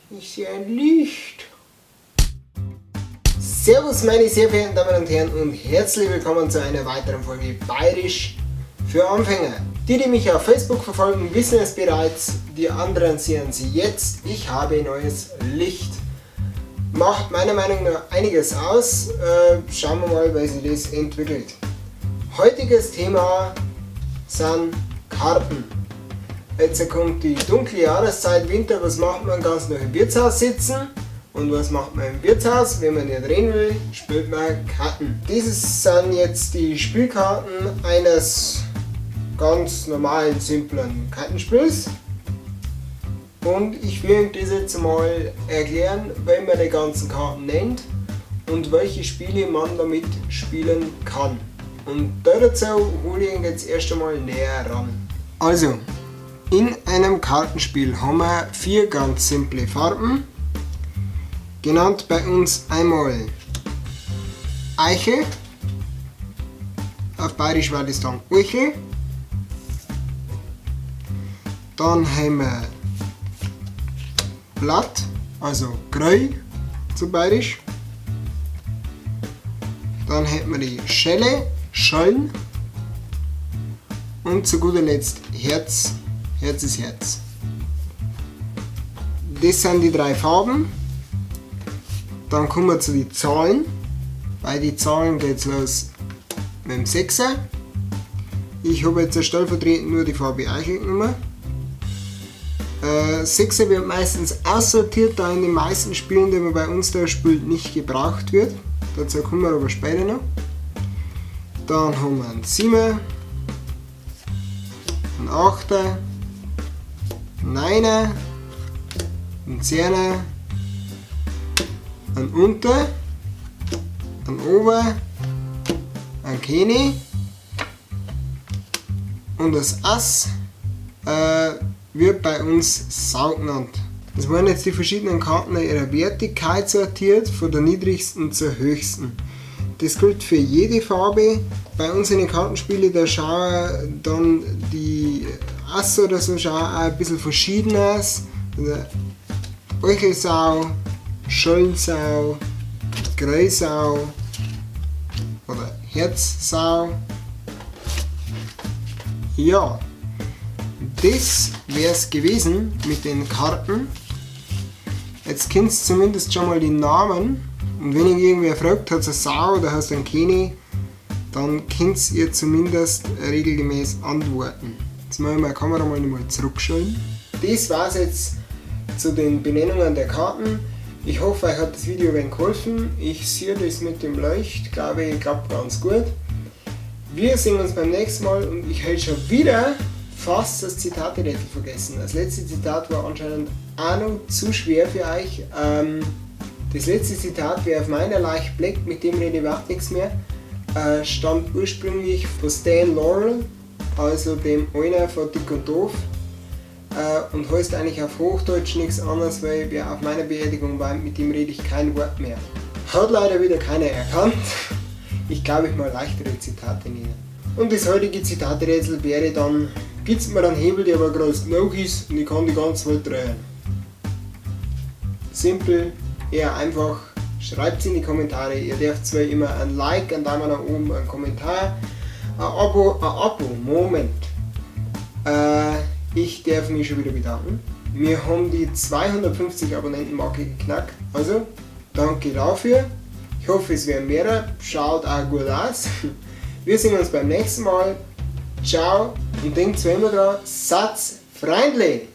Ich sehe ein Licht. Servus, meine sehr verehrten Damen und Herren, und herzlich willkommen zu einer weiteren Folge Bayerisch für Anfänger. Die, die mich auf Facebook verfolgen, wissen es bereits, die anderen sehen sie jetzt. Ich habe neues Licht. Macht meiner Meinung nach einiges aus. Schauen wir mal, wie sich das entwickelt. Heutiges Thema sind Karten. Jetzt kommt die dunkle Jahreszeit, Winter. Was macht man? Ganz noch im Wirtshaus sitzen. Und was macht man im Wirtshaus? Wenn man nicht reden will, spielt man Karten. Dieses sind jetzt die Spielkarten eines ganz normalen, simplen Kartenspiels. Und ich will das jetzt mal erklären, wie man die ganzen Karten nennt und welche Spiele man damit spielen kann. Und dazu hole ich ihn jetzt erst einmal näher ran. Also, in einem Kartenspiel haben wir vier ganz simple Farben. Genannt bei uns einmal Eichel, auf Bayerisch war das dann Eichel. Dann haben wir Blatt, also Greu zu Bayerisch. Dann hätten wir die Schelle, Schollen. Und zu guter Letzt Herz, Herz ist Herz. Das sind die drei Farben. Dann kommen wir zu den Zahlen. Bei den Zahlen geht's los mit dem 6er. Ich habe jetzt stellvertretend nur die Farbe Eichel genommen. 6er wird meistens aussortiert, da in den meisten Spielen, die man bei uns da spielt, nicht gebraucht wird. Dazu kommen wir aber später noch. Dann haben wir einen 7er, einen 8er, einen 9er, einen 10er, einen Unter, einen Ober, einen Keni und das Ass wird bei uns Sau genannt. Das waren jetzt die verschiedenen Karten in ihrer Wertigkeit sortiert, von der niedrigsten zur höchsten. Das gilt für jede Farbe. Bei uns in den Kartenspielen, da schauen dann die Asse oder so schauen auch ein bisschen verschieden aus. Also Eichelsau, Schollensau, Greisau oder Herzsau. Ja, das wär's gewesen mit den Karten. Jetzt kennst du zumindest schon mal die Namen. Und wenn ihn irgendwer fragt, hat es eine Sau oder hast einen Keni, dann könnt ihr zumindest regelgemäß antworten. Jetzt muss ich meine Kamera mal nochmal zurückstellen. Das war's jetzt zu den Benennungen der Karten. Ich hoffe, euch hat das Video ein wenig geholfen. Ich sehe das mit dem Leucht, glaube ich, klappt ganz gut. Wir sehen uns beim nächsten Mal und ich hätte schon wieder fast das Zitate-Rätsel vergessen. Das letzte Zitat war anscheinend auch noch zu schwer für euch. Das letzte Zitat wäre auf meiner Leicht bleckt, mit dem rede ich überhaupt nichts mehr, stammt ursprünglich von Stan Laurel, also dem einer von Dick und Doof, und heißt eigentlich auf Hochdeutsch nichts anderes, weil wer auf meiner Beerdigung weint, mit dem rede ich kein Wort mehr. Hat leider wieder keiner erkannt. Ich glaube, ich mal leichtere Zitate nehmen. Und das heutige Zitate-Rätsel wäre dann: Gibt's mir einen Hebel, der aber groß genug ist und ich kann die ganze Welt drehen. Simpel, eher einfach. Schreibt's in die Kommentare. Ihr dürft zwar immer ein Like, einen Daumen nach oben, einen Kommentar, ein Abo, Moment. Ich darf mich schon wieder bedanken. Wir haben die 250 Abonnenten-Marke geknackt. Also, danke dafür. Ich hoffe, es werden mehrere. Schaut auch gut aus. Wir sehen uns beim nächsten Mal. Ciao und denkt zwar immer dran, Satz freundlich!